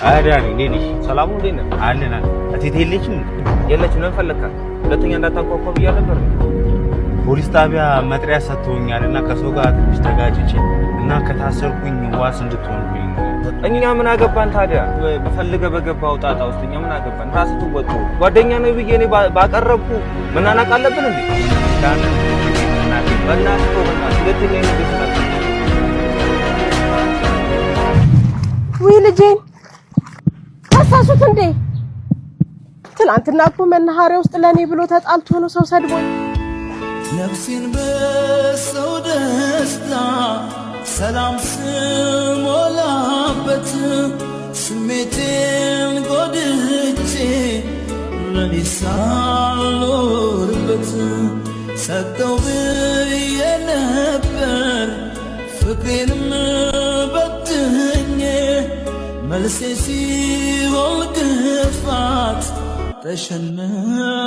አዳኒ፣ እንዴት ነሽ? ሰላሙ እንዴት ነህ? አለን አለን። እቴቴ የለችም? የለችም። ለምን ፈለግካት? ሁለተኛ እንዳታንኳኳ ብያ ነበር። ፖሊስ ጣቢያ መጥሪያ ሰጥቶኛል እና ከሰው ጋር ትንሽ ተጋጭቼ እና ከታሰርኩኝ ዋስ እንድትሆኑልኝ። እኛ ምን አገባን ታዲያ? በፈልገ በገባው ጣጣ ውስጥ እኛ ምን አገባን? ራስህ ትወጡ። ጓደኛ ነው ብዬ እኔ ባቀረብኩ መናናቅ አለብን እንዴ? በእናትህ ተው፣ በእናትህ ሁለተኛ ይሄን ቤት እንዳትመጣ። ውይ ልጄን ከሰሱት እንዴ? ትናንትና እኮ መናኸሪያ ውስጥ ለእኔ ብሎ ተጣልቶ ነው ሰው ሰድቦኝ። ነፍሴን በሰው ደስታ ሰላም ስሞላበት፣ ስሜቴን ጎድቼ ለኔ ሳልኖርበት፣ ሰጠው ብዬ ነበር ፍቅሬንም በትኜ፣ መልሴ ሲሆን ክፋት ተሸነፍኳስ።